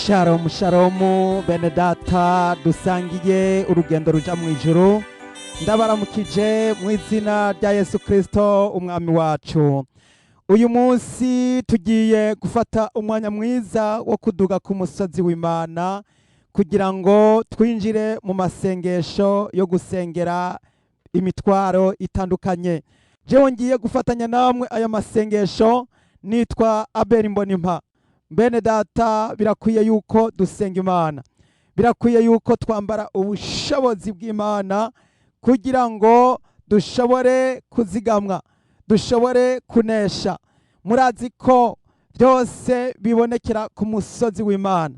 Shalom shalom, bene data dusangiye urugendo ruja mu ijuru, ndabaramukije mu izina rya Yesu Kristo umwami wacu. Uyu munsi tugiye gufata umwanya mwiza wo kuduga ku musozi w'Imana kugira ngo twinjire mu masengesho yo gusengera imitwaro itandukanye. Jewe ngiye gufatanya namwe aya masengesho nitwa Abel Mbonimpa. Bene data, birakwiye yuko dusenga Imana, birakwiye yuko twambara ubushobozi bw'Imana kugira ngo dushobore kuzigamwa, dushobore kunesha. Murazi ko byose bibonekera ku musozi w'Imana.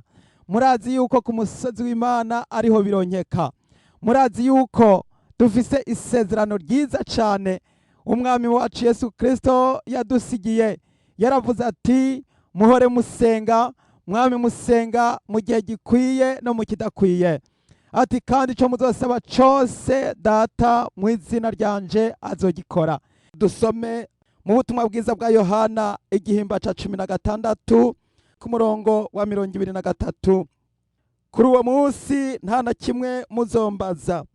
Murazi yuko ku musozi w'Imana ariho bironkeka. Murazi yuko dufise isezerano ryiza cyane umwami wacu Yesu Kristo yadusigiye. Yaravuze ati: "Muhore musenga, mwami musenga mu gihe gikwiye no mu kidakwiye." Ati: "Kandi icyo muzosaba cyose Data mu izina ryanje azogikora." Dusome mu butumwa bwiza bwa Yohana, igihimba ca 16, ku murongo wa 23: "Kuri uwo munsi nta na kimwe muzombaza.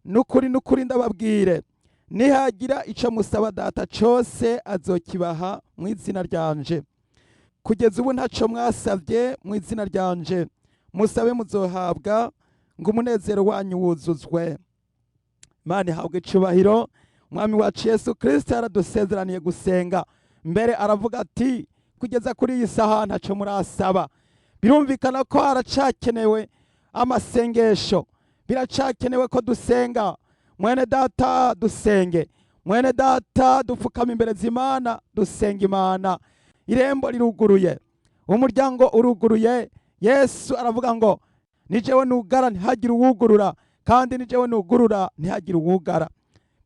Nukuri nukuri ndababwire, nihagira ico musaba Data cose, azokibaha mu izina ryanje. Kugeza ubu ntaco mwasabye mu izina ryanje. Musabe, muzohabwa, ngo umunezero wanyu wuzuzwe." Imana ihabwe icubahiro. Umwami wacu Yesu Kristo yaradusezeraniye gusenga. Mbere aravuga ati: "Kugeza kuri iyi saha ntaco murasaba." Birumvikana ko haracakenewe amasengesho, biracakenewe ko dusenga. Mwene data, dusenge. Mwene data, dupfukama imbere z'Imana, dusenga Imana. Irembo riruguruye, umuryango uruguruye. Yesu aravuga ngo: "Ni jewe nugara ntihagire uwugurura, kandi ni jewe nugurura ntihagire uwugara."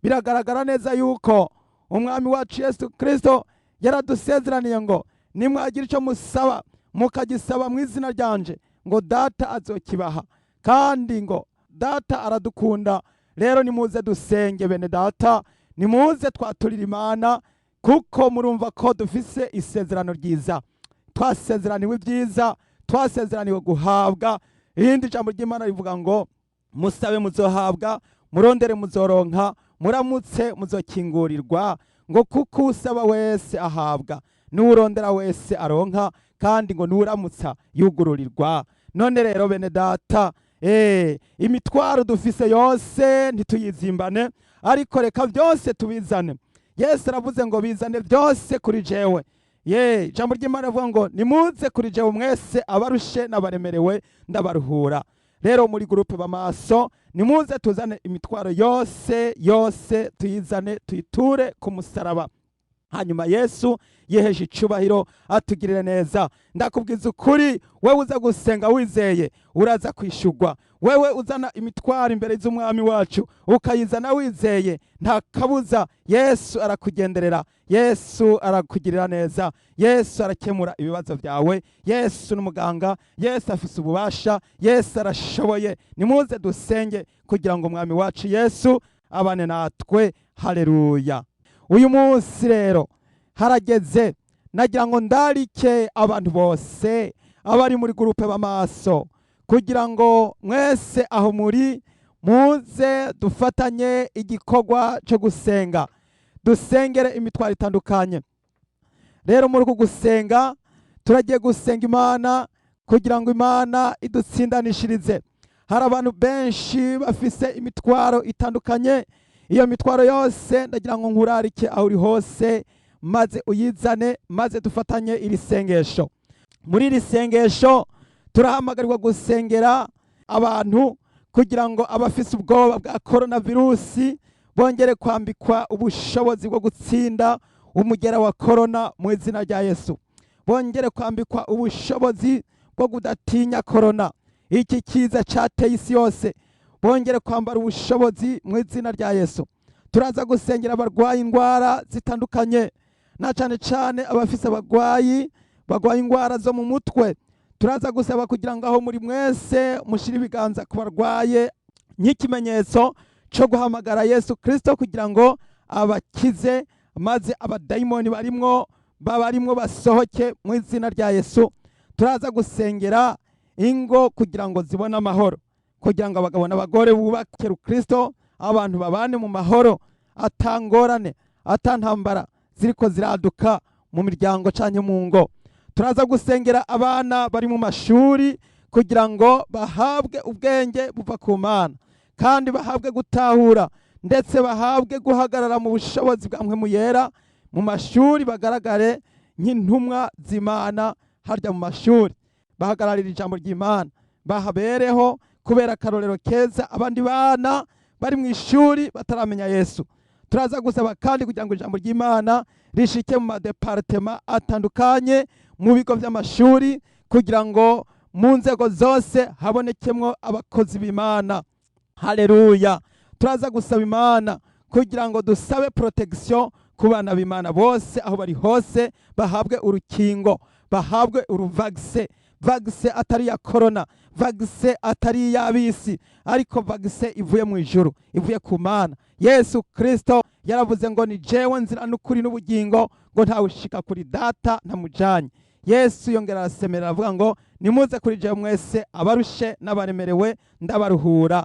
Biragaragara neza yuko umwami wacu Yesu Kristo yaradusezeraniye ngo nimwagira icyo musaba, mukagisaba mu izina ryanje, ngo Data azokibaha, kandi ngo Data aradukunda. Rero nimuze dusenge, bene data, nimuze twaturira Imana, kuko murumva ko dufise isezerano ryiza. Twasezeraniwe ibyiza, twasezeraniwe guhabwa. Irindi jambo ry'Imana rivuga ngo: "Musabe, muzohabwa; murondere, muzoronka; muramutse, muzokingurirwa." Ngo kuko usaba wese ahabwa, n'urondera wese aronka, kandi ngo n'uramutsa yugururirwa. None rero, bene data, imitwaro dufise yose ntituyizimbane, ariko reka byose tubizane. Yesu aravuze ngo: "Bizane byose kuri jewe." Ye, ijambo ry'Imana rivuga ngo: "Nimuze kuri jewe mwese abarushe n'abaremerewe, ndabaruhura." Rero muri groupe b'amaso, nimuze tuzane imitwaro yose yose, tuyizane, tuyiture ku musaraba, hanyuma Yesu yiheje icubahiro, atugirire neza. Ndakubwiza ukuri, wewe uza gusenga wizeye, uraza kwishurwa. Wewe uzana imitwaro imbere z'umwami wacu, ukayizana wizeye, nta kabuza Yesu arakugenderera, Yesu arakugirira neza, Yesu arakemura ibibazo byawe. Yesu n'umuganga, Yesu afise ububasha, Yesu arashoboye. Nimuze dusenge kugira ngo umwami wacu Yesu abane natwe. Haleluya! Uyu munsi rero harageze, nagira ngo ndarike abantu bose abari muri groupe b'amaso kugira ngo mwese aho muri muze dufatanye igikorwa cyo gusenga, dusengere imitwaro itandukanye. Rero muri uku gusenga, turagiye gusenga Imana kugira ngo Imana idutsindanishirize. Hari abantu benshi bafise imitwaro itandukanye. Iyo mitwaro yose, ndagira ngo nkurarike aho uri hose, maze uyizane, maze dufatanye iri sengesho. Muri iri sengesho turahamagarirwa gusengera abantu kugira ngo abafise ubwoba bwa coronavirusi bongere kwambikwa ubushobozi bwo gutsinda umugera wa corona mu izina rya Yesu, bongere kwambikwa ubushobozi bwo kudatinya corona, iki kiza cyateye isi yose, bongere kwambara ubushobozi mu izina rya Yesu. Turaza gusengera abarwaye indwara zitandukanye, na cyane cyane abafise abarwayi barwaye indwara zo mu mutwe. Turaza gusaba kugira ngo aho muri mwese mushyire ibiganza ku barwaye nk'ikimenyetso cyo guhamagara Yesu Kirisito kugira ngo abakize, maze abadayimoni barimwo babarimwo basohoke mu izina rya Yesu. Turaza gusengera abafise ibibazo by'amafaranga, Turaza gusengera ingo kugira ngo zibone amahoro, kugira ngo abagabo n'abagore bubake Kristo, abantu babane mu mahoro, atangorane, atantambara ziriko ziraduka mu miryango canke mu ngo. Turaza gusengera abana bari mu mashuri kugira ngo bahabwe ubwenge buva ku Mana, kandi bahabwe gutahura, ndetse bahabwe guhagarara mu bushobozi bwa Mpwemu Yera mu mashuri, bagaragare nk'intumwa z'Imana harya mu mashuri, bahagararira ijambo ry'Imana, bahabereho kubera akarorero keza abandi bana bari mu ishuri bataramenya Yesu. Turaza gusaba kandi kugira ngo ijambo ry'Imana rishike mu madepartema atandukanye mu bigo by'amashuri, kugira ngo mu nzego zose habonekemwo abakozi b'Imana. Haleluya! Turaza gusaba Imana kugira ngo dusabe protection ku bana b'Imana bose aho bari hose, bahabwe urukingo, bahabwe uruvagise, vaccin atari iya corona, vaccin atari iy'abisi, ariko vaccin ivuye mu ijuru, ivuye ku Mana. Yesu Kristo yaravuze ngo: "Ni jewe nzira n'ukuri n'ubugingo," ngo ntawe ushika kuri Data ntamujanye. Yesu yongera arasemerera avuga ngo: "Nimuze kuri jewe mwese abarushe n'abaremerewe, ndabaruhura."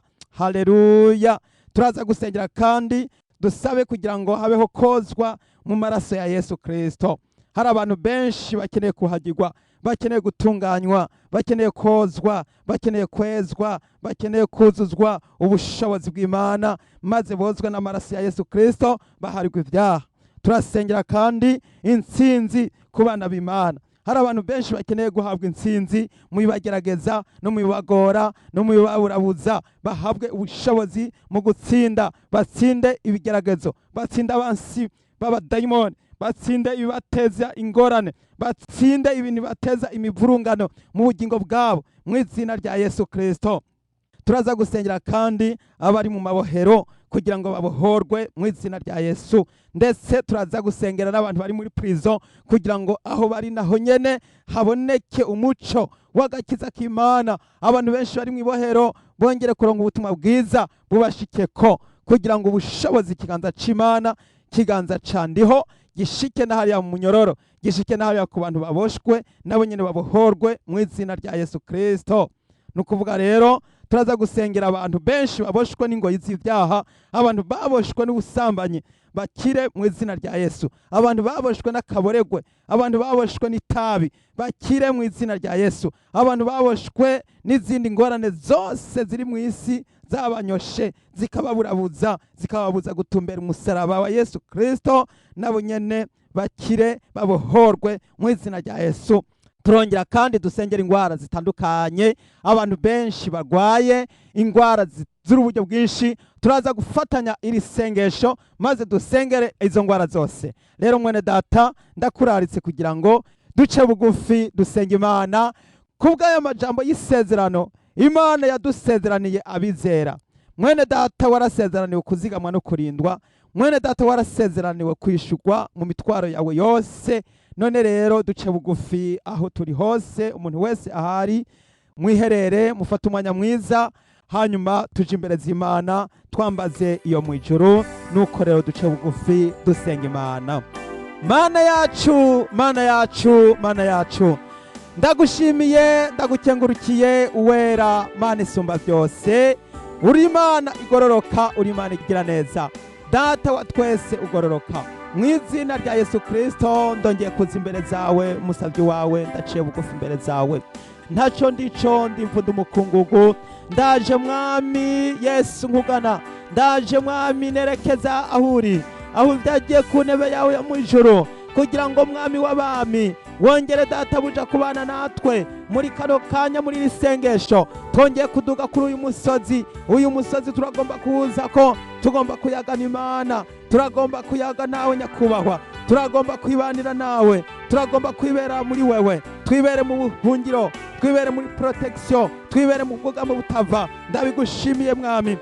Haleluya! Turaza gusengera kandi dusabe kugira ngo habeho kozwa mu maraso ya Yesu Kristo. Hari abantu benshi bakeneye kuhagirwa, bakeneye gutunganywa, bakeneye kozwa, bakeneye kwezwa, bakeneye kuzuzwa ubushobozi bw'Imana, maze bozwe n'amaraso ya Yesu Kristo, baharirwa ibyaha. Turasengera kandi intsinzi ku bana b'Imana. Hari abantu benshi bakeneye guhabwa intsinzi mu bibagerageza no mu bibagora no mu bibaburabuza, bahabwe ubushobozi mu gutsinda, batsinde ibigeragezo, batsinde abansi b'abadayimoni, batsinde ibibateza ingorane, batsinde ibintu bibateza imivurungano mu bugingo bwabo, mu izina rya Yesu Kristo. Turaza gusengera kandi abari mu mabohero kugira ngo babohorwe mu izina rya Yesu. Ndetse turaza gusengera n'abantu bari muri prison kugira ngo aho bari naho nyene haboneke umuco w'agakiza k'Imana. Abantu benshi bari mu ibohero bongere kuronka ubutumwa bwiza bubashikeko, kugira ngo ubushobozi, ikiganza c'Imana, ikiganza candiho gishike na hariya mu munyororo, gishike na hariya ku bantu baboshwe, nabo nyene babohorwe mu izina rya Yesu Kristo. Ni ukuvuga rero turaza gusengera abantu benshi baboshwe n'ingoyi z'ibyaha, abantu baboshwe n'ubusambanyi bakire mu izina rya Yesu, abantu baboshwe n'akaboregwe, abantu baboshwe n'itabi bakire mu izina rya Yesu, abantu baboshwe n'izindi ngorane zose ziri mu isi zabanyoshe, zikababurabuza, zikababuza gutumbera umusaraba wa Yesu Kristo, nabo nyene bakire, babohorwe mu izina rya Yesu. Turongera kandi dusengera indwara zitandukanye, abantu benshi barwaye indwara z'uburyo bwinshi. Turaza gufatanya iri sengesho maze dusengere izo ndwara zose. Rero mwene data, ndakuraritse kugira ngo duce bugufi, dusenge Imana kubw'ayo majambo y'isezerano Imana yadusezeraniye abizera. Mwene data, warasezeraniwe kuzigamwa no kurindwa. Mwene data, warasezeraniwe kwishurwa mu mitwaro yawe yose. None rero duce bugufi aho turi hose, umuntu wese ahari, mwiherere, mufate umwanya mwiza, hanyuma tuje imbere z'Imana, twambaze iyo mu ijuru. Nuko rero duce bugufi, dusenga Imana. Mana yacu, Mana yacu, Mana yacu, ndagushimiye, ndagukengurukiye, Uwera, Mana isumba byose. Uri Imana igororoka, uri Imana igira neza, Data wa twese ugororoka. Mu izina rya Yesu Kirisito ndongeye kuza imbere zawe, umusabyi wawe, ndaciye bugufi imbere zawe. Ntacyo ndico, ndimvuda umukungugu. Ndaje Mwami Yesu nkugana, ndaje Mwami nerekeza aho uri, aho byagiye ku ntebe yawe yo mu ijuru, kugira ngo Mwami w'abami wongere Databuja kubana natwe muri kano kanya, muri iri sengesho. Twongeye kuduga kuri uyu musozi. Uyu musozi turagomba kuwuza ko tugomba kuyagana Imana, turagomba kuyaga nawe Nyakubahwa, turagomba kwibanira nawe, turagomba kwibera muri wewe, twibere mu buhungiro, twibere muri protection, twibere mu bwugamo butava. Ndabigushimiye Mwami,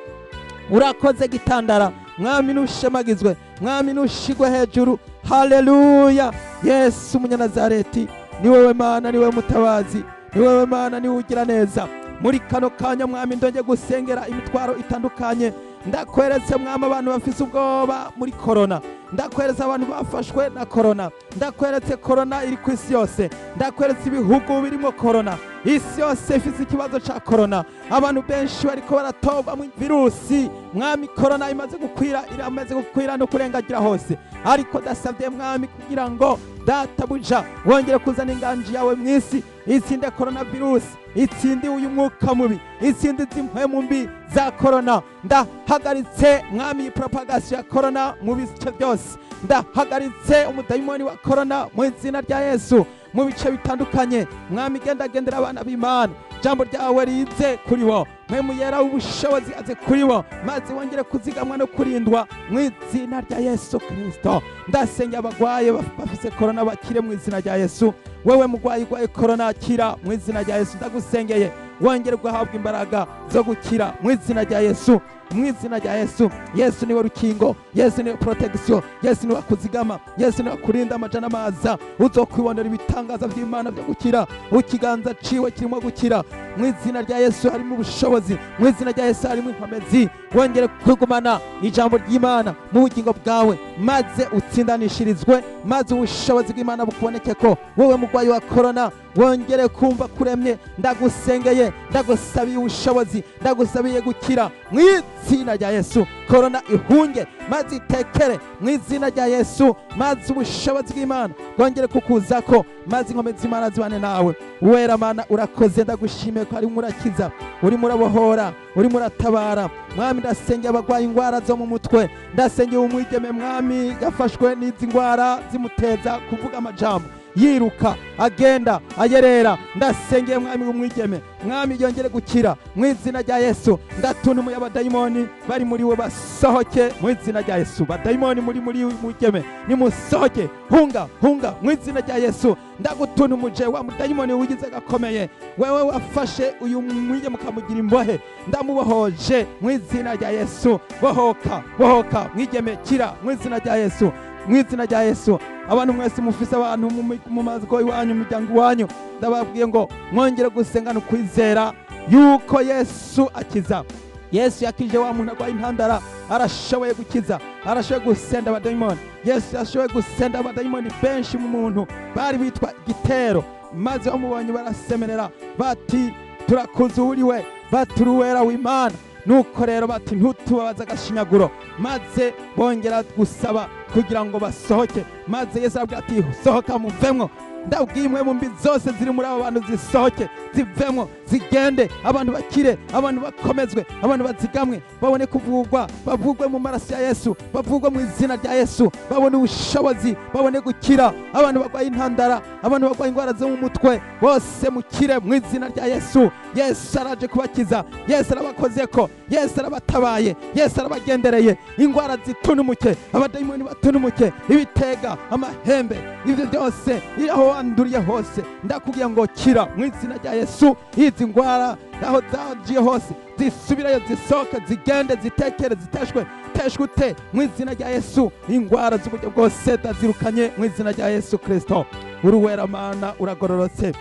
urakoze gitandara. Mwami nushemagizwe, Mwami nushigwe hejuru. Haleluya! Yesu Umunyanazareti, ni wewe Mana, ni wewe mutabazi, ni wewe Mana, ni ugira neza. Muri kano kanya, Mwami, ndongeye gusengera imitwaro itandukanye. Ndakweretse, Mwami, abantu bafise ubwoba muri korona. Ndakweretse abantu bafashwe na korona. Ndakweretse korona iri ku isi yose. Ndakweretse ibihugu birimo korona. Isi yose ifise ikibazo ca korona. Abantu benshi bariko baratorwa mu virusi. Mwami, korona imaze gukwira, iramaze gukwira no kurengagira hose. Ariko ndasabye, Mwami, kugira ngo Databuja wongere kuzana inganji yawe mu isi, itsinde korona virusi, itsinde uyu mwuka mubi, itsinde izi mpwemu mbi za korona. Ndahagaritse, Mwami, iyi propagation ya korona mu bice byose. Ndahagaritse umudayimoni wa korona mu izina rya Yesu mu bice bitandukanye. Mwami, gendagendera abana b'Imana, ijambo ryawe rize kuri bo, Mpwemu Yera w'ubushobozi aze kuri bo, maze wongere kuzigamwa no kurindwa mu izina rya Yesu Kristo. Ndasengera abagwaye bafise korona, bakire mu izina rya Yesu. Wewe mugwayi urwaye korona, kira mu izina rya Yesu. Ndagusengeye wongere guhabwa imbaraga zo gukira mu izina rya Yesu, mu izina rya Yesu. Yesu niwe rukingo, Yesu niwe protection, Yesu niwe akuzigama, Yesu niwe akurinda amajana amaza. Uzokwibonera ibitangaza by'Imana byo gukira. Ikiganza ciwe kirimo gukira. Mu izina rya Yesu harimo ubushobozi, mu izina rya Yesu harimo inkomezi. Wongere kugumana ijambo ry'Imana mu bugingo bwawe, maze utsindanishirizwe, maze ubushobozi bw'Imana bukuboneke. Ko wowe mugwayi wa korona wongere kumva kuremye, ndagusengeye, ndagusabiye ubushobozi, ndagusabiye gukira mu izina rya Yesu. Korona ihunge maze itekere mu izina rya Yesu, maze ubushobozi bw'Imana bwongere kukuzako, maze inkomezi z'Imana zibane nawe. Wera Mana, urakoze. Ndagushimiye ko arimo urakiza, urimo urabohora, urimo uratabara. Mwami, ndasengera abagwaye indwara zo mu mutwe. Ndasengera umwigeme, Mwami, yafashwe n'izi ndwara zimuteza kuvuga amajambo, yiruka, agenda ayerera. Ndasengeye, Mwami, w'umwigeme, Mwami, yongere gukira mu izina rya Yesu. Ndatunumuye abadayimoni bari muri we, basohoke mu izina rya Yesu. Badayimoni muri mwigeme, nimusohoke! Hunga, hunga mu izina rya Yesu! Ndagutunumuje wa mudayimoni wigize gakomeye, wewe wafashe uyu mwigeme ukamugira imbohe. Ndamubohoje mu izina rya Yesu. Bohoka, bohoka mwigeme, kira mu izina rya Yesu, mu izina rya Yesu. Abantu mwese mufise abantu mu mago iwanyu, mu miryango iwanyu, ndababwiye ngo mwongere gusengana ukwizera yuko Yesu akiza. Yesu yakije wa muntu arwaye intandara. Arashoboye gukiza, arashoboye gusenda abadayimoni. Yesu yashoboye gusenda abadayimoni benshi mu muntu bari bitwa igitero, maze bamubonye barasemerera bati: "Turakuze uriwe." Bati: "Uruwera w'Imana." Nuko rero bati: "Ntutubabaze agashinyaguro." Maze bongera gusaba kugira ngo basohoke, maze Yesu arabwira ati: "Sohoka, muvemwo." Ndabwiye impwemu mbi zose ziri muri abo bantu zisohoke, zivemwo, zigende, abantu bakire, abantu bakomezwe, abantu bazigamwe, babone kuvugwa, bavugwe mu maraso ya Yesu, bavugwe mu izina rya Yesu, babone ubushobozi, babone gukira. Abantu barwaye intandara, abantu barwaye indwara zo mu mutwe, bose mukire mu izina rya Yesu. Yesu araje kubakiza. Yesu arabakozeko, Yesu arabatabaye, Yesu arabagendereye. Indwara zitunumuke, abadayimoni batunumuke, ibitega, amahembe, ibyo byose, aho wanduriye hose, ndakubwiye ngo kira mu izina rya Yesu. Izi ndwara aho zagiye hose zisubirayo, zisohoke, zigende, zitekere, ziteshwe, teshwe ute mu izina rya Yesu. Indwara z'uburyo bwose ndazirukanye mu izina rya Yesu Kristo. Uri uwera Mana, uragororotse,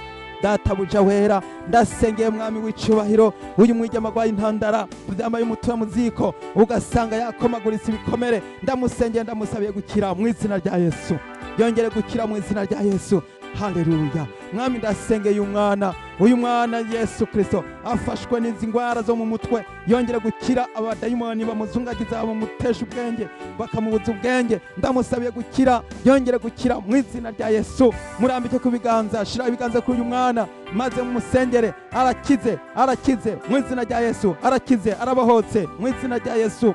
Databuja wera. Ndasengeye, Mwami w'icubahiro, uyu mwigeme agwaye intandara, byambaye umutura mu ziko, ugasanga yakomaguritse ibikomere. Ndamusengeye, ndamusabiye gukira mu izina rya Yesu. Yongere gukira mu izina rya Yesu. Haleluya. Mwami, ndasengeye umwana, uyu mwana Yesu Kristo afashwe n'izi ndwara zo mu mutwe, yongere gukira. Abadayimoni bamuzungagiza, bamutesha ubwenge, bakamubuza ubwenge, ndamusabiye gukira, yongere gukira mu izina rya Yesu. Murambike ku biganza, shira ibiganza kuri uyu mwana maze mumusengere. Arakize, arakize mu izina rya Yesu. Arakize, arabohotse mu izina rya Yesu.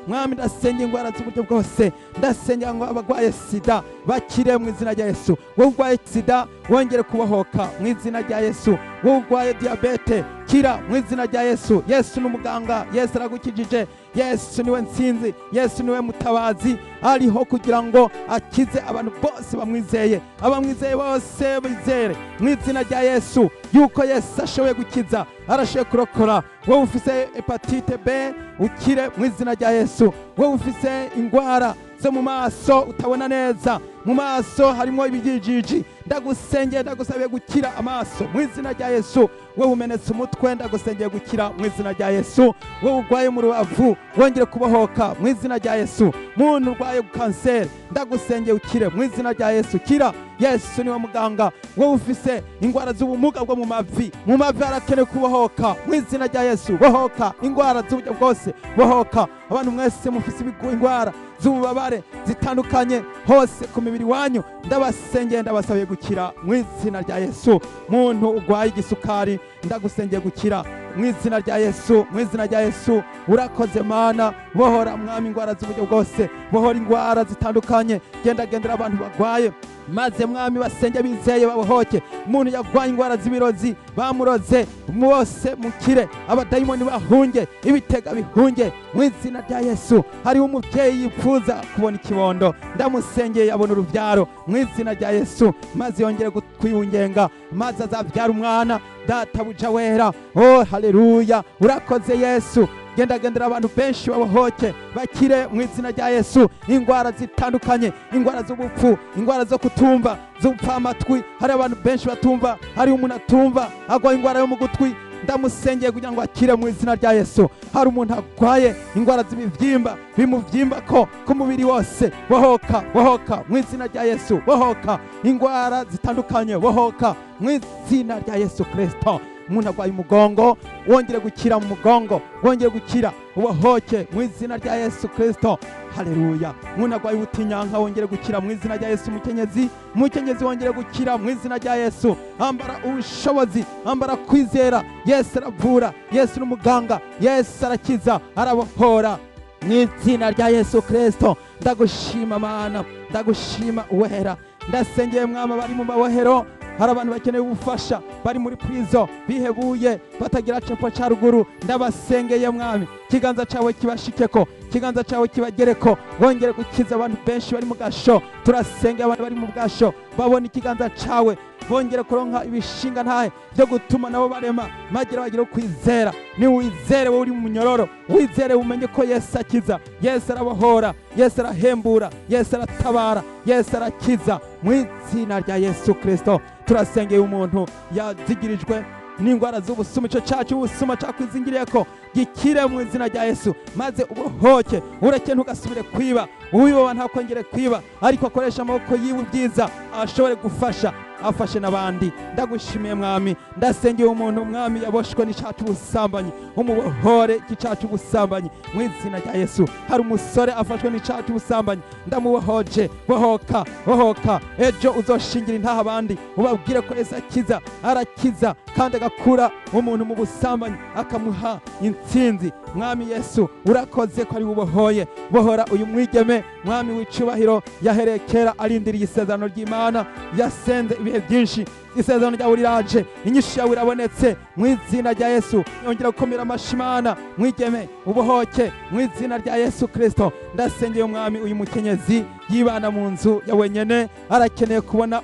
Mwami, ndasenga indwara z'uburyo bwose. Ndasenga ngo abarwaye sida bakire mu izina rya Yesu. Wowe urwaye sida, wongere kubohoka mu izina rya Yesu. Wowe urwaye diyabete, kira mu izina rya Yesu. Yesu ni umuganga, Yesu aragukijije. Yesu niwe nsinzi, Yesu niwe mutabazi. Ariho kugira ngo akize abantu bose bamwizeye. Abamwizeye bose bizere mu izina rya Yesu yuko Yesu ashoboye gukiza, arashoboye kurokora. Wowe ufise hépatite B, ukire mu izina rya Yesu. Wowe ufise indwara zo mu maso, utabona neza mu maso, harimo ibijijiji, ndagusengeye, ndagusabiye gukira amaso mu izina rya Yesu. Wowe umenetse umutwe, ndagusengeye gukira mu izina rya Yesu. Wowe urwaye mu rubavu, wongere kubohoka mu izina rya Yesu. Muntu urwaye kanseri, ndagusengeye ukire mu izina rya Yesu. Kira, Yesu niwe muganga. Wowe ufise ingwara z'ubumuga bwo mu mavi, mu mavi harakenewe kubohoka mu izina rya Yesu. Bohoka ingwara z'uburyo bwose, bohoka. Abantu mwese mufise ingwara z'ububabare zitandukanye hose ku mibiri wanyu, ndabasengeye, ndabasabiye gukira mu izina rya Yesu. Muntu urwaye igisukari, ndagusengeye gukira mu izina rya Yesu, mu izina rya Yesu. Urakoze Mana. Bohora Mwami ingwara z'uburyo bwose, bohora ingwara zitandukanye. Gendagendera abantu barwaye, maze Mwami basenge bizeye, babohoke. Umuntu yarwaye ingwara z'ibirozi, bamuroze, bose mukire. Abadayimoni bahunge, ibitega bihunge mu izina rya Yesu. Hariho umubyeyi yifuza kubona ikibondo, ndamusengeye abona urubyaro mu izina rya Yesu, maze yongere kwiyungenga, maze azabyara umwana. Databuja wera, oh haleluya, urakoze Yesu. Gendagendera abantu benshi, babohoke, bakire mu izina rya Yesu. Ingwara zitandukanye, ingwara z'ubupfu, ingwara zo kutumva, z'ubupfamatwi, hari abantu benshi batumva. Hari umuntu atumva, agwaye ingwara yo mu gutwi, ndamusengeye kugira ngo akire mu izina rya Yesu. Hari umuntu arwaye ingwara z'ibibyimba, bimubyimba ko ku mubiri wose, bohoka, bohoka mu izina rya Yesu. Bohoka ingwara zitandukanye, bohoka mu izina rya Yesu Kristo. Umuntu arwaye umugongo, wongere gukira mu mugongo, wongere gukira, ubohoke mu izina rya Yesu Kristo. Haleluya. Umuntu arwaye ubutinyanka, wongere gukira mu izina rya Yesu. Mukenyezi, mukenyezi, wongere gukira mu izina rya Yesu. Ambara ubushobozi, ambara kwizera. Yesu aravura, Yesu ni umuganga, Yesu arakiza, arabohora mu izina rya Yesu Kristo. Ndagushima Mana, ndagushima Uwera. Ndasengeye Mwami bari mu mabohero. Hari abantu bakeneye ubufasha, bari muri prison, bihebuye, batagira cepfo ca ruguru. Ndabasengeye Mwami, ikiganza cawe kibashikeko, ikiganza cawe kibagereko, wongere gukiza abantu benshi bari mu gasho. Turasengeye abantu bari mu gasho, babona ikiganza cawe, bongere kuronka ibishinga ntahe byo gutuma nabo barema, magira bagire ukwizera. Ni wizere, wowe uri mu munyororo, wizere, umenye ko Yesu akiza, Yesu arabohora, Yesu arahembura, Yesu aratabara, Yesu arakiza mu izina rya Yesu Kristo. Turasengeye umuntu yazigirijwe n'indwara z'ubusuma, ico cacu ubusuma cakwizingiriyeko gikire mu izina rya Yesu, maze ubohoke, ureke ntugasubire kwiba. Uwiboba ntakongere kwiba, ariko akoresha amaboko yiwe ibyiza, ashobore gufasha, afashe n'abandi. Ndagushimiye Mwami. Ndasengeye umuntu Mwami yaboshwe n'icaha c'ubusambanyi, umubohore icaha c'ubusambanyi mu izina rya Yesu. Hari umusore afashwe n'icaha c'ubusambanyi, ndamubohoje. Bohoka, bohoka. Ejo uzoshingira intaha abandi, ubabwire ko Yesu akiza, arakiza kandi agakura umuntu mu busambanyi, akamuha intsinzi. Mwami Yesu, urakoze ko ari ubohoye. Bohora uyu mwigeme, Mwami w'icubahiro, yahereye kera arindiriye isezerano ry'Imana, yasenze ibihe byinshi. Isezerano ryawe riraje, inyishu yawe irabonetse mu izina rya Yesu. Yongera gukomera amashi Imana. Mwigeme, ubohoke mu izina rya Yesu Kristo. Ndasengeye Umwami uyu mukenyezi yibana mu nzu ya wenyene, arakeneye kubona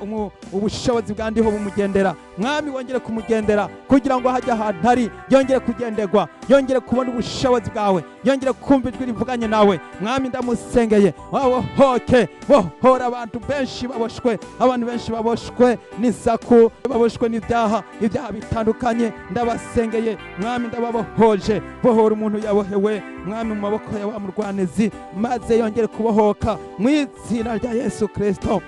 ubushobozi bwandiho bumugendera. Mwami, wongere kumugendera kugira ngo hajya ahantu ari yongere kugenderwa, yongere kubona ubushobozi bwawe, yongere kumva ijwi rivuganye nawe. Mwami, ndamusengeye wabohoke. Bohora abantu benshi baboshwe, abantu benshi baboshwe n'isaku, baboshwe n'ibyaha, ibyaha bitandukanye. Ndabasengeye Mwami, ndababohoje. Bohora umuntu yabohewe, Mwami, mu maboko ya wa murwanizi, maze yongere kubohoka mu izina rya Yesu Kristo.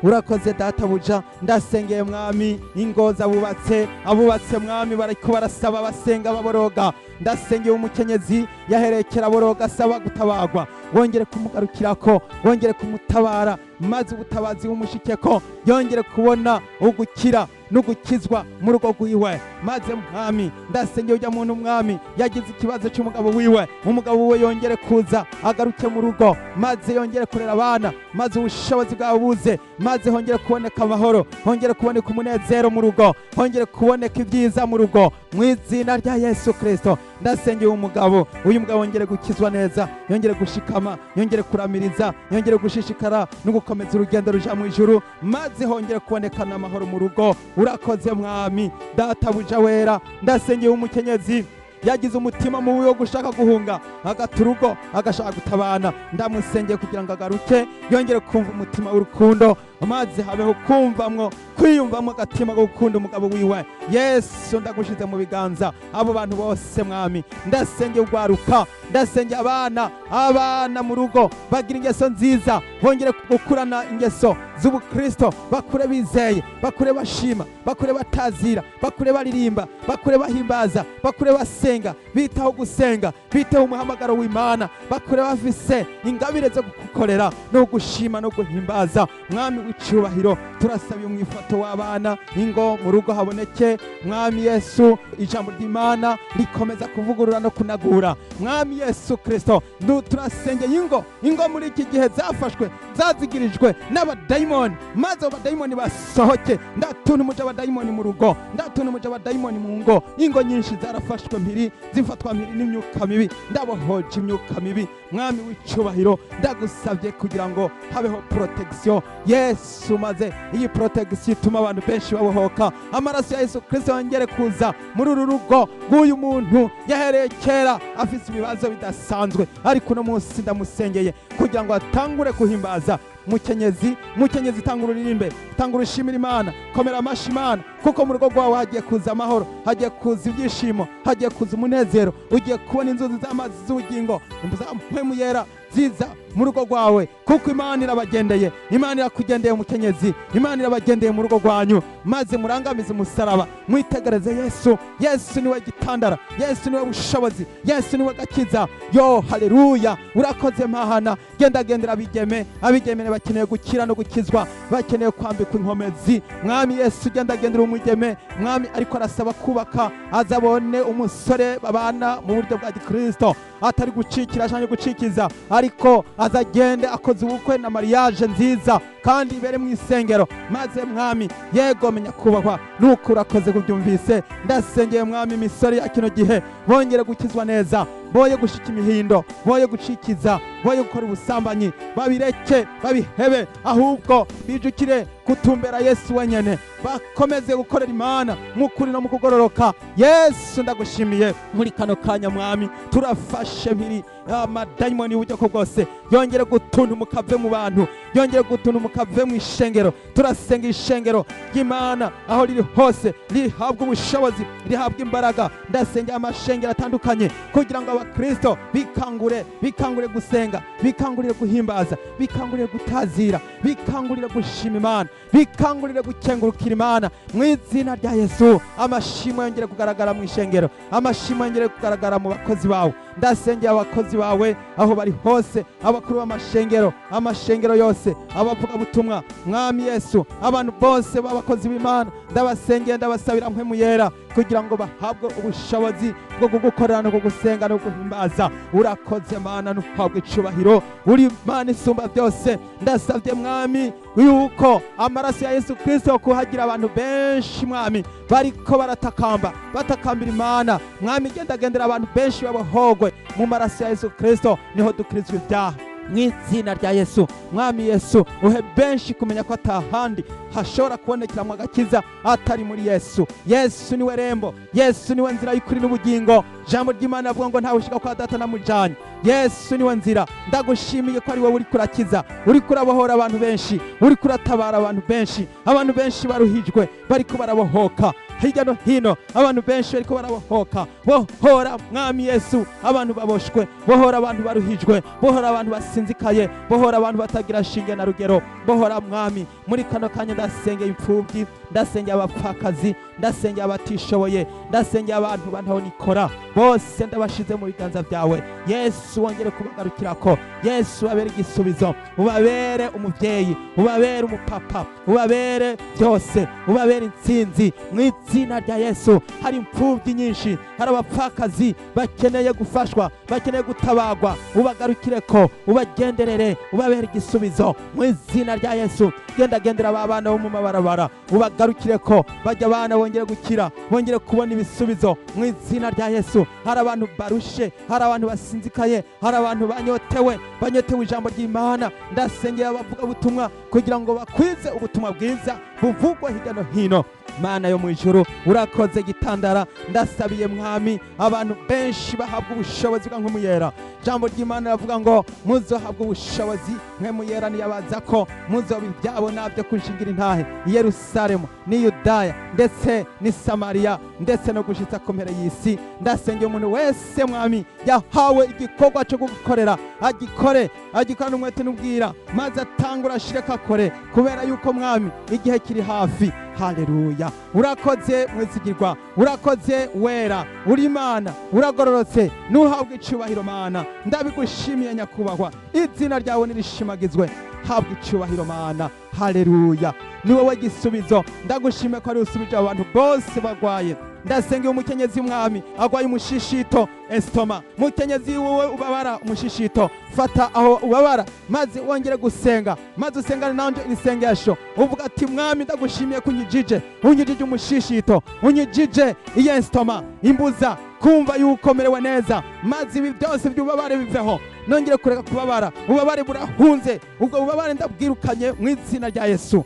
Urakoze Databuja. Ndasengeye Mwami ingo z'abubatse, abubatse Mwami bariko barasaba, basenga, baboroga. Ndasengeye umukenyezi yaherekera aboroga, asaba gutabagwa, wongere kumugarukirako, wongere kumutabara, maze ubutabazi bumushikeko, yongere kubona ugukira n'ugukizwa mu rugo rwiwe. Maze Mwami, ndasengeye ujya muntu Mwami yagize ikibazo cy'umugabo wiwe, umugabo wiwe yongere kuza agaruke mu rugo, maze yongere kurera abana, maze ubushobozi bwawe buze, maze hongere kuboneka amahoro, hongere kuboneka umunezero mu rugo, hongere kuboneka ibyiza mu rugo mu izina rya Yesu Kristo. Ndasengeye umugabo, uyu mugabo yongere gukizwa neza, yongere gushikama, yongere kuramiriza, yongere gushishikara no gukomeza urugendo ruja mu ijuru, maze hongere kubonekana amahoro mu rugo. Urakoze Mwami, Databuja wera. Ndasengeye umukenyezi Yagize umutima mubi wo gushaka guhunga, agata urugo, agashaka gutabana. Ndamusengeye kugira ngo agaruke, yongere kumva umutima w'urukundo, maze habeho kumvamwo, kwiyumvamwo agatima ko gukunda umugabo wiwe. Yesu, ndagushize mu biganza abo bantu bose. Mwami, ndasengeye ugwaruka, ndasengeye abana, abana mu rugo bagira ingeso nziza, bongere gukurana ingeso z'ubukristo, bakure bizeye, bakure bashima, bakure batazira, bakure baririmba, bakure bahimbaza, bakure basenga, bitaho gusenga, biteho umuhamagaro w'Imana, bakure bafise ingabire zo gukorera no gushima no guhimbaza. Mwami w'icubahiro, turasaba umwifato w'abana, ingo mu rugo haboneke. Mwami Yesu, ijambo ry'Imana rikomeza kuvugurura no kunagura. Mwami Yesu Kristo, turasengeye ingo, ingo muri iki gihe zafashwe, zazigirijwe n'abadayimoni, maze abo badayimoni basohoke. Ndatuntumuje abadayimoni mu rugo, ndatuntumuje abadayimoni mu ngo. Ingo nyinshi zarafashwe mpiri, zifatwa mpiri n'imyuka mibi. Ndabohoje imyuka mibi. Mwami w'icubahiro, ndagusabye kugira ngo habeho protection, Yesu, maze iyi protection ituma abantu benshi babohoka. Amaraso ya Yesu Kristo yongere kuza muri uru rugo rw'uyu muntu yahereye kera afise ibibazo bidasanzwe, ariko uno munsi ndamusengeye kugira ngo atangure guhimbaza. Mukenyezi, mukenyezi, tangura uririmbe, tangura ushimira Imana, komera amashi Imana, kuko mu rugo rwawe hagiye kuza amahoro, hagiye kuza ibyishimo, hagiye kuza umunezero. Ugiye kubona inzuzi z'amazi z'ubugingo za Mpwemu Yera ziza mu rugo rwawe, kuko Imana irabagendeye. Imana irakugendeye, mukenyezi. Imana irabagendeye mu rugo rwanyu, maze murangamize umusaraba, mwitegereze Yesu. Yesu niwe gitandara, Yesu niwe bushobozi, Yesu niwe gakiza. Yo, haleluya, urakoze Mahana. Genda gendera abigeme, abigeme bakeneye gukira no gukizwa, bakeneye kwambikwa inkomezi. Mwami Yesu, genda gendera umugeme, Mwami, ariko arasaba kubaka, azabone umusore babana mu buryo bwa gikristo, atari gucikira cyangwa gucikiza, ariko azagende akoze ubukwe na mariage nziza kandi ibere mu isengero. Maze Mwami, yego, menya kubahwa nuko urakoze kubyumvise. Ndasengeye, Mwami, imisore ya kino gihe bongere gukizwa neza, boye gushika imihindo, boye gucikiza, boye gukora ubusambanyi, babireke, babihebe, ahubwo bijukire kutumbera Yesu wenyene, bakomeze gukorera Imana mu kuri no mu kugororoka. Yesu, ndagushimiye muri kano kanya. Mwami, turafashe mpiri amadayimoni y'uburyo ko bwose, yongere gutuntu mukave mu bantu, yongere gutuntu mukave mu ishengero. Turasenga ishengero ry'Imana aho riri hose rihabwa ubushobozi, rihabwa imbaraga. Ndasenga amashengero atandukanye kugira ngo abakristo bikangure, bikangure gusenga, bikangurire guhimbaza, bikangurire gutazira, bikangurire gushima Imana, bikangurire gukengurukira Imana. Mu izina rya Yesu, amashimwe yongere kugaragara mu ishengero, amashimwe yongere kugaragara mu bakozi bawe. Ndasengeye abakozi bawe aho bari hose, abakuru b'amashengero, amashengero yose, abavugabutumwa. Mwami Yesu, abantu bose b'abakozi b'Imana ndabasengeye, ndabasabira Mpwemu Yera kugira ngo bahabwe ubushobozi bwo kugukorera no kugusenga no guhimbaza. Urakoze Mana, ntuhabwe icubahiro, uri Mana isumba byose. Ndasabye, Mwami, yuko amaraso ya Yesu Kristo kuhagira abantu benshi, Mwami, bariko baratakamba, batakambira Imana. Mwami, gendagendera abantu benshi babohogwe. Mu maraso ya Yesu Kristo niho dukirizwa ibyaha. Mu izina rya Yesu, Mwami Yesu, uhe benshi kumenya ko atahandi hashobora kubonekeramo agakiza atari muri Yesu. Yesu niwe rembo, Yesu niwe nzira y'ukuri n'ubugingo. Ijambo ry'Imana avuga ngo ntawe ushika kwa Data namujanye. Yesu niwe nzira. Ndagushimiye ko ari wowe uri kurakiza, uri kurabohora abantu benshi, uri kuratabara abantu benshi. Abantu benshi baruhijwe bariko barabohoka hirya no hino, abantu benshi bariko barabohoka. Bohora, Mwami Yesu, abantu baboshwe, bohora abantu baruhijwe, bohora abantu basinzikaye, bohora abantu batagira shinge na rugero. Bohora, Mwami. Muri kano kanya ndasengeye imfubyi, ndasengeye abapfakazi, ndasengeye abatishoboye, ndasengeye abantu bantaho nikora bose, ndabashize mu biganza byawe. Yesu, wongere kubagarukirako. Yesu, ubabere igisubizo, ubabere umubyeyi, ubabere umupapa, ubabere byose, ubabere intsinzi mu izina rya Yesu. Hari imfubyi nyinshi, hari abapfakazi bakeneye gufashwa, bakeneye gutabagwa. Ubagarukireko, ubagenderere, ubabere igisubizo mu izina rya Yesu. Genda gendera aba bana bo mu mabarabara, ubagarukireko, bajya abana bongere gukira, bongere kubona ibisubizo mu izina rya Yesu. Hari abantu barushe, hari abantu basinzikaye, hari abantu banyotewe, banyotewe ijambo ry'Imana. Ndasengera abavuga ubutumwa kugira ngo bakwize ubutumwa bwiza buvugwa hirya no hino. Mana yo mu ijuru, urakoze gitandara. Ndasabiye, Mwami, abantu benshi bahabwa ubushobozi bwa Mpwemu Yera. Jambo ry'Imana ravuga ngo muzohabwa ubushobozi Mpwemu Yera niyabaza ko, muzoba ibyabona byo kunshingira intahe i Yerusalemu n'i Yudaya ndetse n'i Samariya ndetse no gushitsa ku mpere y'isi. Ndasengeye umuntu wese, Mwami, yahawe igikorwa cyo gukorera, agikore, agikorane umwete n'ubwira, maze atangura ashireko akore, kubera yuko, Mwami, igihe kiri hafi. Haleluya! Urakoze mwizigirwa, urakoze wera, uri Imana, uragororotse, nuhabwa icubahiro. Mana, ndabigushimiye. Nyakubahwa, izina ryawe nirishimagizwe, habwa icubahiro, Mana. Haleluya! Ni wowe gisubizo. Ndagushimiye ko ari usubije abantu bose bagwaye. Ndasengeye umukenyezi, Mwami, agwaye umushishito, estomac. Mukenyezi, wowe ubabara umushishito, fata aho ubabara maze wongere gusenga, maze usengane nanje iri sengesho, uvuga ati: "Mwami, ndagushimiye ko unyijije, unyijije umushishito, unyijije iyi estomac imbuza kumva yuko merewe neza, maze ibi byose by'ububabare biveho, nongere kureka kubabara." Ububabare burahunze, ubwo bubabare ndabwirukanye mu izina rya Yesu.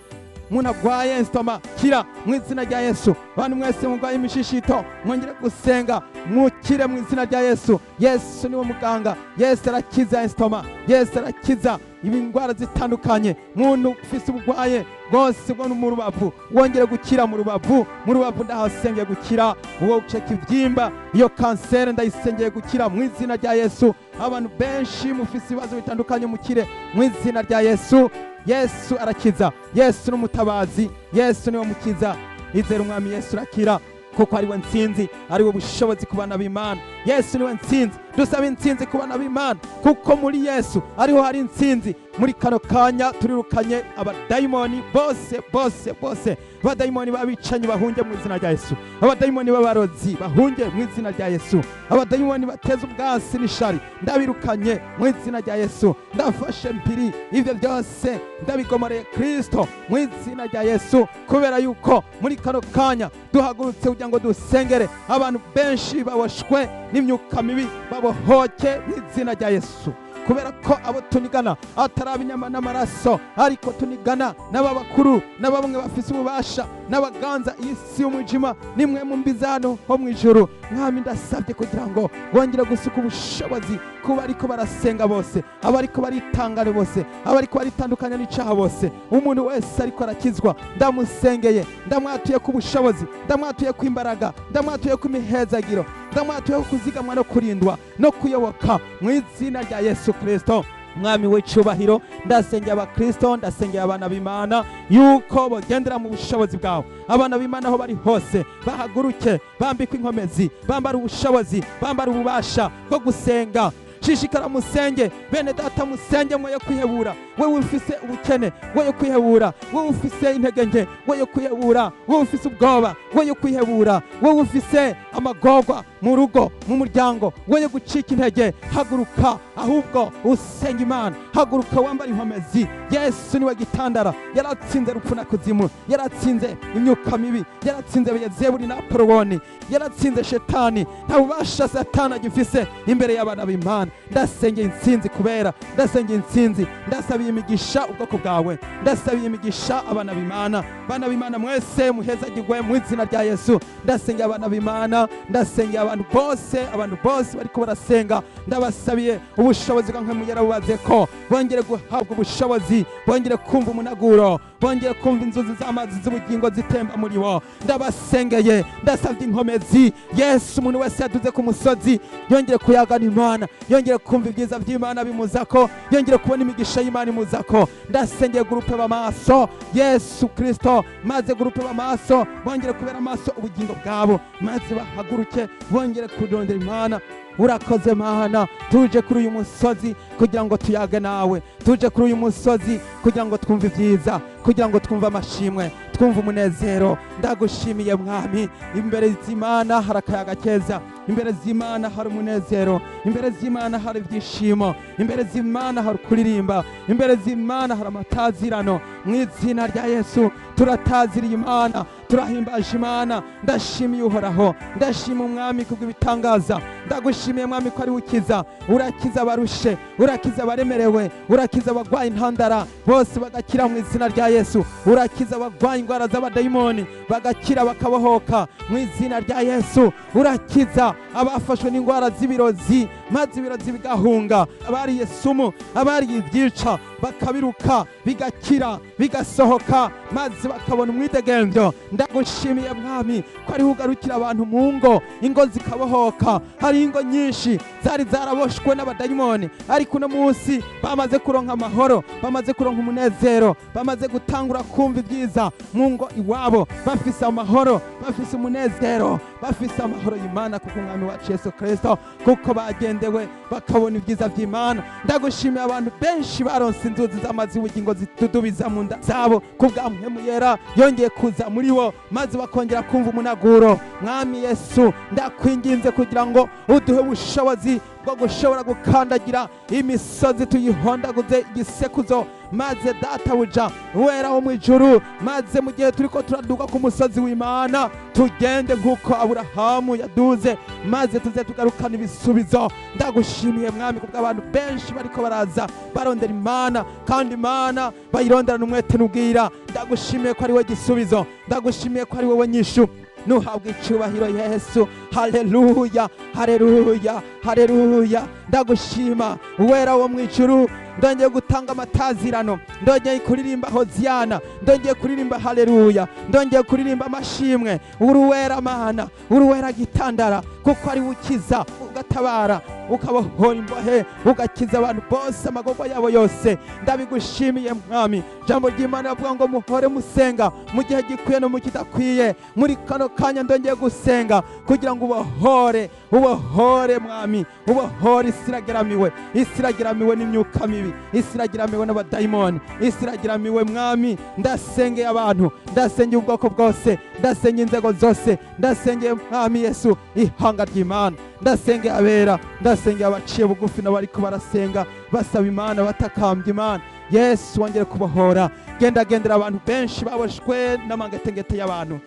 Umuntu agwaye estomac, kira mu izina rya Yesu. Bantu mwese murwaye imishishito, mwongere gusenga, mukire mu izina rya Yesu. Yesu niwe muganga. Yesu arakiza estomac, Yesu arakiza indwara zitandukanye. Muntu ufise ubugwaye bwose bwo mu rubavu, wongere gukira mu rubavu. Mu rubavu ndahasengeye gukira. Uwo uceka ibyimba, iyo kanseri ndayisengeye gukira mu izina rya Yesu. Abantu benshi mufise ibibazo bitandukanye, mukire mu izina rya Yesu. Yesu arakiza, Yesu n'umutabazi, Yesu niwe mukiza. Izera Umwami Yesu urakira, kuko ariwe ntsinzi, ariwe bushobozi ku bana b'Imana. Yesu niwe ntsinzi. Dusaba intsinzi ku bana b'Imana, kuko muri Yesu ariho hari intsinzi. Muri kano kanya turirukanye abadayimoni bose, bose, bose. Abadayimoni b'abicanyi bahunge mu izina rya Yesu. Abadayimoni b'abarozi bahunge mu izina rya Yesu. Abadayimoni bateza ubwasi n'ishari ndabirukanye mu izina rya Yesu. Ndafashe mpiri ivyo byose, ndabigomoreye Kristo mu izina rya Yesu, kubera yuko muri kano kanya duhagurutse kugira ngo dusengere abantu benshi baboshwe n'imyuka mibi, babohoke mu izina rya Yesu, kubera ko abo tunigana atari ab'inyama n'amaraso, ariko tunigana n'ababakuru n'abamwe bafise ububasha n'abaganza iyi si y'umwijima nimwe mu mbi zano ho mu ijuru. Mwami, ndasabye kugira ngo wongere gusuka ubushobozi kuba ariko barasenga bose, abariko baritangane bose, abariko baritandukanya n'icaha bose. Umuntu wese ariko arakizwa, ndamusengeye, ndamwatuye ku bushobozi, ndamwatuye ku imbaraga, ndamwatuye ku imihezagiro, ndamwatuye ku kuzigamwa no kurindwa no kuyoboka mu izina rya Yesu Kristo. Mwami w'icubahiro, ndasengeye abakristo, ndasengeye abana b'Imana yuko bogendera mu bushobozi bwawe. Abana b'Imana aho bari hose bahaguruke, bambikwe inkomezi, bambara ubushobozi, bambara ububasha bwo gusenga. Shishikara musenge, bene data, musenge, mwoye kwihebura. Wewe ufise ubukene, woye kwihebura. Wewe ufise intege nke, woye kwihebura. Wewe ufise ubwoba, woye kwihebura. Wewe ufise amagorwa mu rugo, mu muryango, woye gucika intege. Haguruka ahubwo usenga Imana, haguruka wambara inkomezi. Yesu niwe gitandara. Yaratsinze rupfu na kuzimu, yaratsinze imyuka mibi, yaratsinze Beyezebuli na Apolowoni, yaratsinze Shetani. Nta bubasha Satani agifise imbere y'abana b'Imana. Ndasengeye intsinzi, kubera ndasengeye intsinzi. Ndasabiye imigisha ubwoko bwawe, ndasabiye imigisha abana b'Imana. Bana b'Imana mwese, muhezagirwe mu izina rya Yesu. Ndasengeye abana b'Imana, ndasengeye abantu bose, abantu bose bariko barasenga, ndabasabiye ubushobozi bwa Mpwemu yarabubaze ko bongere guhabwa ubushobozi, bongere kumva umunaguro, bongere kumva inzuzi z'amazi z'ubugingo zitemba muri bo. Ndabasengeye, ndasabye inkomezi. Yesu, umuntu wese yaduze ku musozi yongere kuyagana Imana, yongere kumva ibyiza by'Imana bimuzako, yongere kubona imigisha y'Imana imuzako. Ndasengeye groupe b'amaso, Yesu Kristo, maze groupe b'amaso bongere kubera amaso ubugingo bwabo, maze bahaguruke bongere kurondera Imana. Urakoze Mana. Tuje kuri uyu musozi kugira ngo tuyage nawe, tuje kuri uyu musozi kugira ngo twumve ibyiza, kugira ngo twumve amashimwe, twumve umunezero. Ndagushimiye, Mwami. Imbere z'Imana hari akayaga keza, imbere z'Imana hari umunezero, imbere z'Imana hari ibyishimo, imbere z'Imana hari kuririmba, imbere z'Imana hari amatazirano. Mu izina rya Yesu turataziriye Imana, turahimbaje Imana. Ndashimiye Uhoraho, ndashima Umwami kubw'ibitangaza. Ndagushimiye Mwami ko ari ukiza, urakiza abarushe, urakiza abaremerewe, urakiza abagwaye intandara bose bagakira mu izina rya Yesu. Urakiza abagwaye indwara z'abadayimoni bagakira bakabohoka mu izina rya Yesu. Urakiza abafashwe n'indwara z'ibirozi maze ibirozi bigahunga, abariye sumu, abariye ibyica bakabiruka bigakira bigasohoka maze bakabona umwidegemvyo. Ndagushimiye Mwami ko ariho ugarukira abantu mu ngo, ingo zikabohoka. Hari ingo nyinshi zari zaraboshwe n'abadayimoni, ariko uno munsi bamaze kuronka amahoro, bamaze kuronka umunezero, bamaze gutangura kumva ibyiza mu ngo iwabo, bafise amahoro, bafise umunezero, bafise amahoro y'Imana kuko Umwami wacu Yesu Kristo, kuko bagendewe bakabona ibyiza by'Imana. Ndagushimiye abantu benshi baronse inzuzi z'amazi y'ubugingo zidudubiza mu nda zabo kubwa Mpwemu Yera yongeye kuza muri bo, maze bakongera kumva umunaguro. Mwami Yesu, ndakwinginze kugira ngo uduhe ubushobozi bwo gushobora gukandagira imisozi tuyihondaguze igisekuzo, maze Databuja wera wo mu ijuru, maze mu gihe turiko turaduga ku musozi w'Imana tugende nk'uko Aburahamu yaduze, maze tuze tugarukana ibisubizo. Ndagushimiye Mwami kubw'abantu benshi bariko baraza barondera Imana, kandi Imana bayironderana umwete n'ubwira. Ndagushimiye ko ari we gisubizo, ndagushimiye ko ari wowe nyishu. Nuhabwa icyubahiro Yesu. Haleluya, haleluya, haleluya. Ndagushima Wera wo mu ijuru. Ndongeye gutanga amatazirano, ndongeye kuririmba hoziyana, ndongeye kuririmba haleluya, ndongeye kuririmba amashimwe. Uri uwera Mana, uri uwera gitandara, kuko ari ukiza, ugatabara, ukabohora imbohe, ugakiza abantu bose amagorwa yabo yose. Ndabigushimiye Mwami. Jambo ry'Imana rivuga ngo muhore musenga mu gihe gikwiye no mu kidakwiye. Muri kano kanya ndongeye gusenga kugira ngo ubohore, ubohore Mwami, ubohore isi irageramiwe, isi irageramiwe n'imyuka mibi, isi irageramiwe n'abadayimoni, isi irageramiwe Mwami. Ndasengeye abantu, ndasengeye ubwoko bwose, ndasengeye inzego zose, ndasengeye Mwami Yesu ihanga ry'Imana, ndasengeye abera, ndasengeye abaciye bugufi n'abariko barasenga basaba Imana, batakambye Imana. Yesu, wongere kubohora. Genda gendera abantu benshi baboshwe n'amangetengete y'abantu,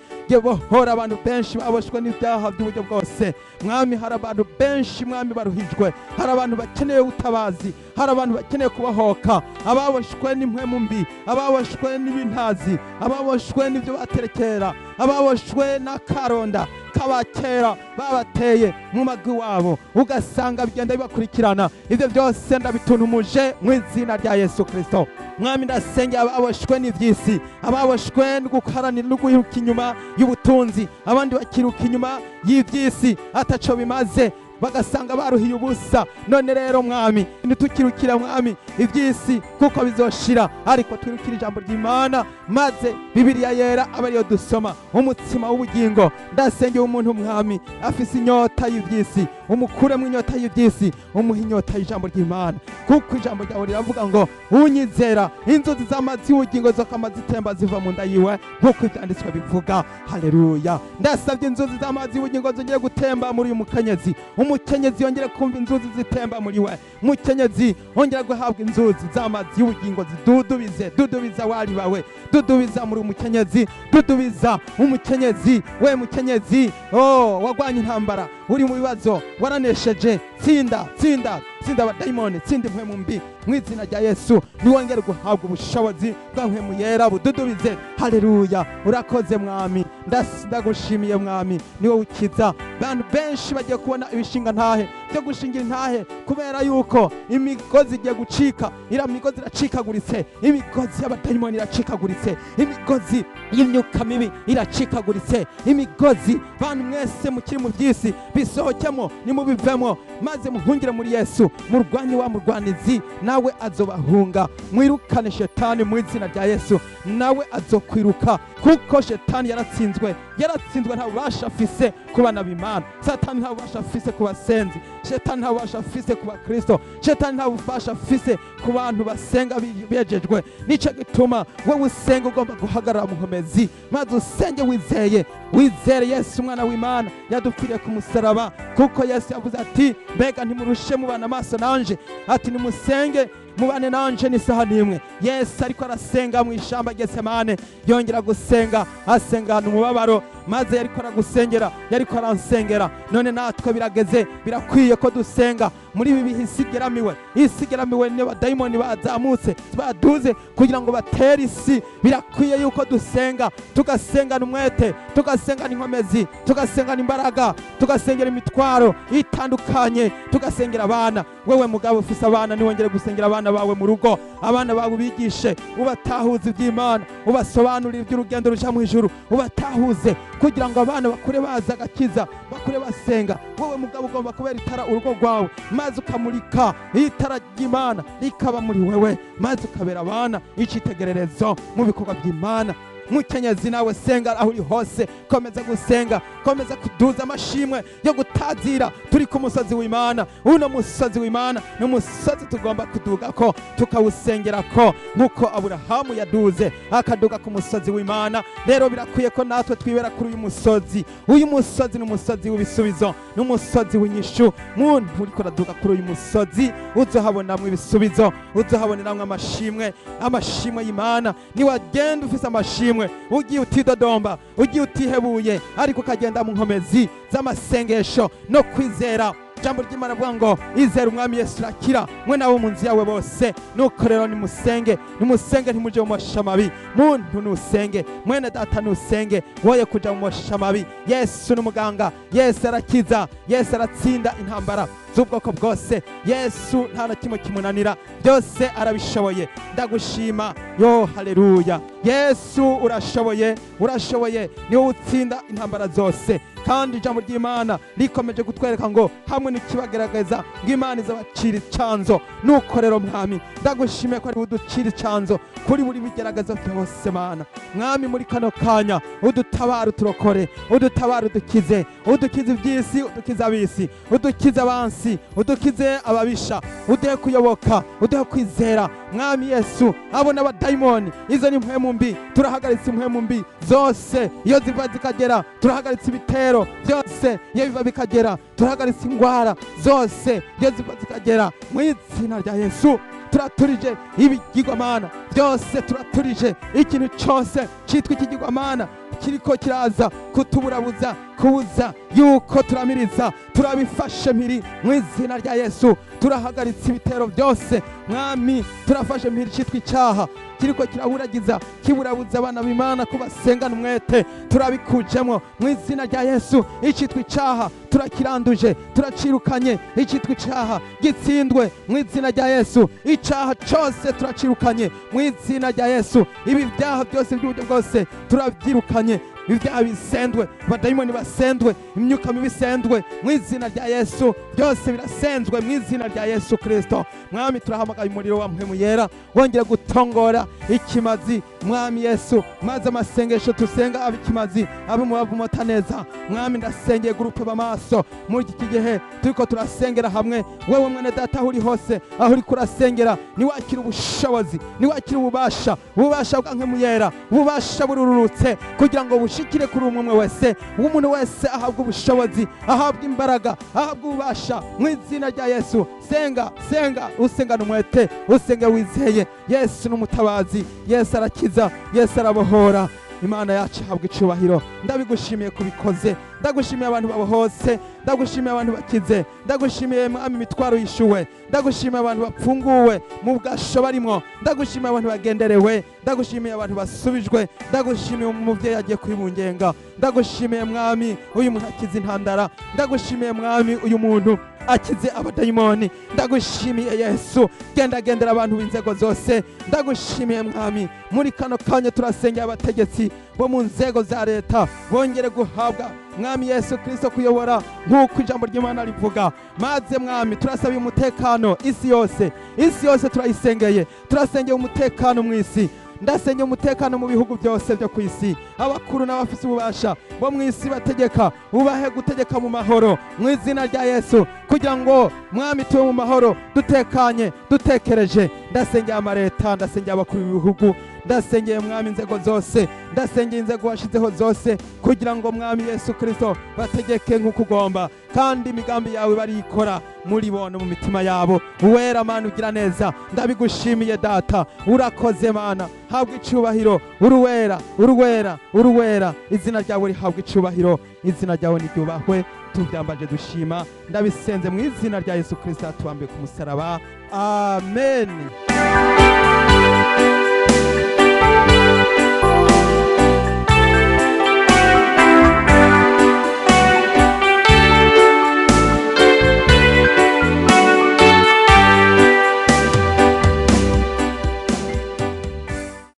bohora abantu benshi baboshwe n'ibyaha by'uburyo bwose Mwami. Hari abantu benshi Mwami baruhijwe, hari abantu bakeneye ubutabazi, hari abantu bakeneye kubohoka, ababoshwe n'impwemu mbi, ababoshwe n'ibintazi, ababoshwe n'ibyo baterekera, ababoshwe n'akaronda k'abakera babateye mu magwi wabo, ugasanga bigenda bibakurikirana. Ibyo byose ndabituntumuje mu izina rya Yesu Kristo. Mwami, ndasengera ababoshwe n'iby'isi, ababoshwe no guharanira no guhiruka inyuma y'ubutunzi, abandi bakiruka inyuma y'iby'isi ataco bimaze, bagasanga baruhiye ubusa. None rero Mwami, ntitukirukira Mwami iby'isi kuko bizoshira, ariko twirukire ijambo ry'Imana, maze Bibiliya yera aba ariyo dusoma, umutsima w'ubugingo. Ndasengera umuntu Mwami afise inyota y'iby'isi, umukuremo inyota y'iby'isi, umuhe inyota y'ijambo ry'Imana, kuko ijambo ryawe riravuga ngo unyizera inzuzi z'amazi y'ubugingo zokama zitemba ziva mu nda yiwe, nk'uko ibyanditswe bivuga. Haleluya. Ndasabye inzuzi z'amazi y'ubugingo zongere gutemba muri uyu mukenyezi, umukenyezi yongere kumva inzuzi zitemba muri we. Mukenyezi, ongera guhabwa inzuzi z'amazi y'ubugingo zidudubize. Dudubiza wari bawe, dudubiza muri umukenyezi, dudubiza umukenyezi. We mukenyezi, oh, wagwanye intambara, uri mu bibazo, waranesheje. Tsinda, tsinda, tsinda abadayimoni, tsinda impwemu mbi mu izina rya Yesu. Niwongere guhabwa ubushobozi bwa Mpwemu Yera bududubize. Haleluya. Urakoze Mwami. Ndagushimiye Mwami, niwe ukiza. Abantu benshi bagiye kubona ibishinga ntahe byo gushingira intahe, kubera yuko imigozi igiye gucika. Iriya migozi iracikaguritse, imigozi y'abadayimoni iracikaguritse, imigozi y'imyuka mibi iracikaguritse, imigozi. Bantu mwese mukiri mu by'isi, bisohokemo, nimubivemo maze muhungire muri Yesu. Murwanye wa murwanizi, nawe azobahunga. Mwirukane shetani mu izina rya Yesu, nawe azokwiruka, kuko shetani yaratsinzwe, yaratsinzwe. Nta bubasha afise ku bana b'Imana. Satani nta bubasha afise ku basenzi, shetani nta bubasha afise ku bakristo, shetani nta bubasha afise ku bantu basenga bejejwe. Nico gituma wowe usenga ugomba guhagarara mu nkomezi, maze usenge wizeye. Wizere Yesu umwana w'Imana yadupfiriye ku musaraba, kuko Yesu yavuze ati: "Mbega ntimurushe mubana amaso nanje?" Ati: "Nimusenge mubane nanje n'isaha n'imwe." Yesu ariko arasenga mu ishamba Getsemane, yongera gusenga, asengana umubabaro, maze yariko aragusengera, yariko aransengera. None natwe birageze, birakwiye ko dusenga muri ibi bihe isi igeramiwe. Isi igeramiwe n'abadayimoni bazamutse, baduze kugira ngo batere isi. Birakwiye yuko dusenga, tugasengana umwete, tugasengana inkomezi, tugasengana imbaraga, tugasengera imitwaro itandukanye, tugasengera abana. Wewe mugabo ufise abana, niwongere gusengera abana bawe mu rugo. Abana bawe ubigishe, ubatahuze iby'Imana, ubasobanurire iby'urugendo ruja mu ijuru, ubatahuze kugira ngo abana bakure bazi agakiza, bakure basenga. Wowe mugabo ugomba kubera itara urugo rwawe, maze ukamurika itara ry'Imana rikaba muri wewe, maze ukabera abana icyitegererezo mu bikorwa by'Imana. Mukenyezi, nawe senga aho uri hose, komeza gusenga, komeza kuduza amashimwe yo gutazira. Turi ku musozi w'Imana. Uno musozi w'Imana ni umusozi tugomba kudugako, tukawusengerako, nk'uko Aburahamu yaduze akaduga ku musozi w'Imana. Rero birakwiye ko natwe twibera kuri uyu musozi. Uyu musozi ni umusozi w'ibisubizo, ni umusozi w'inyishu. Muntu uriko uraduga kuri uyu musozi, uzohabonamwo ibisubizo, uzohaboneramwo amashimwe, amashimwe y'Imana. Niwagenda ufise amashimwe, ugiye utidodomba, ugiye utihebuye, ariko ukagenda mu nkomezi z'amasengesho no kwizera. Ijambo ry'Imana avuga ngo: "Izera Umwami Yesu urakira, mwe nabo mu nzu yawe bose." Nuko rero nimusenge, nimusenge, ntimuje mu mashami mabi. Muntu nusenge, mwene data nusenge, woye kuja mu mashami mabi. Yesu ni umuganga, Yesu arakiza, Yesu aratsinda intambara z'ubwoko bwose. Yesu nta na kimwe kimunanira, byose arabishoboye. Ndagushima yo, haleluya! Yesu urashoboye, urashoboye, niwe utsinda intambara zose. Kandi ijambo ry'Imana rikomeje kutwereka ngo hamwe n'ikibagerageza, ngo Imana izabacira icanzo. Nuko rero Mwami, ndagushimiye ko ari uducira icanzo kuri buri bigerageza byose. Mana Mwami, muri kano kanya udutabara, uturokore, udutabara, udukize, udukize iby'isi, udukize ab'isi, udukize abansi, udukize ababisha, uduhe kuyoboka, uduhe kwizera. Mwami Yesu, abo n'abadayimoni, izo ni impwemu mbi. Turahagaritse impwemu mbi zose iyo ziva zikagera, turahagaritse ibitero byose iyo biva bikagera, turahagaritse ingwara zose iyo ziva zikagera. Mu izina rya Yesu turaturije ibigirwamana byose, turaturije ikintu cyose cyitwa ikigirwamana kiriko kiraza kutuburabuza, kubuza yuko turamiriza. Turabifashe mpiri mu izina rya Yesu. Turahagaritse ibitero byose. Mwami, turafashe mpiri cyitwa icyaha kiriko kiraburagiza, kiburabuza abana b'Imana ko basengana umwete. Turabikujemo mu izina rya Yesu. Icyitwa icyaha turakiranduje, turacirukanye. Icyitwa icyaha gitsindwe mu izina rya Yesu. Icyaha cyose turacirukanye mu izina rya Yesu. Ibi byaha byose by'uburyo bwose turabyirukanye. Ibyaha bisendwe, abadayimoni basendwe, imyuka mibi isendwe mu izina rya Yesu. Byose birasenzwe mu izina rya Yesu Kristo. Mwami, turahamagaye umuriro wa Mpwemu Yera wongera gutongora ikimazi, Mwami Yesu, maze amasengesho tusenga abe ikimazi, abe umubavu umota neza. Mwami, ndasengeye groupe b'amaso muri iki gihe turiko turasengera hamwe. Wewe mwene data, aho uri hose, aho uriko urasengera, niwakira ubushobozi, niwakira ububasha, ububasha bwa Mpwemu Yera, ububasha bururutse kugira ngo bushikire kuri umwe umwe wese. Umuntu wese ahabwa ubushobozi, ahabwa imbaraga, ahabwa ububasha mu izina rya Yesu. Senga, senga, usengana umwete, usenge wizeye. Yesu ni umutabazi, Yesu arakiza, Yesu arabohora. Imana yacu ihabwa icubahiro. Ndabigushimiye kubikoze, ndagushimiye abantu babohose, ndagushimiye abantu bakize, ndagushimiye Mwami imitwaro yishuwe, ndagushimiye abantu bapfunguwe mu bwasho barimwo, ndagushimiye abantu bagenderewe, ndagushimiye abantu basubijwe, ndagushimiye umubyeyi agiye kwibungenga, ndagushimiye Mwami uyu muntu akize intandara, ndagushimiye Mwami uyu muntu akize abadayimoni. Ndagushimiye Yesu, genda gendera abantu b'inzego zose. Ndagushimiye Mwami. Muri kano kanya turasengera abategetsi bo mu nzego za leta, bongere guhabwa, Mwami Yesu Kristo, kuyobora nk'uko ijambo ry'Imana rivuga. Maze Mwami, turasabiye umutekano isi yose, isi yose turayisengeye, turasengeye umutekano mu isi. Ndasengeye umutekano mu bihugu byose byo ku isi. Abakuru n'abafise ububasha bo mu isi bategeka, ubahe gutegeka mu mahoro mu izina rya Yesu, kugira ngo Mwami tube mu mahoro, dutekanye, dutekereje. Ndasengeye amareta, ndasengeye abakuru b'ibihugu. Ndasengeye, Mwami, inzego zose, ndasengeye inzego washizeho zose, kugira ngo, Mwami Yesu Kristo, bategeke nk'uko ugomba, kandi imigambi yawe barikora muri bo no mu mitima yabo. Uwera Mana ugira neza, ndabigushimiye Data, urakoze Mana, habwa icubahiro. Uruwera, uruwera, uruwera, izina ryawe rihabwa icubahiro, izina ryawe niryubahwe. Tubyambaje dushima, ndabisenze mu izina rya Yesu Kristo yatubambiye ku musaraba, amen.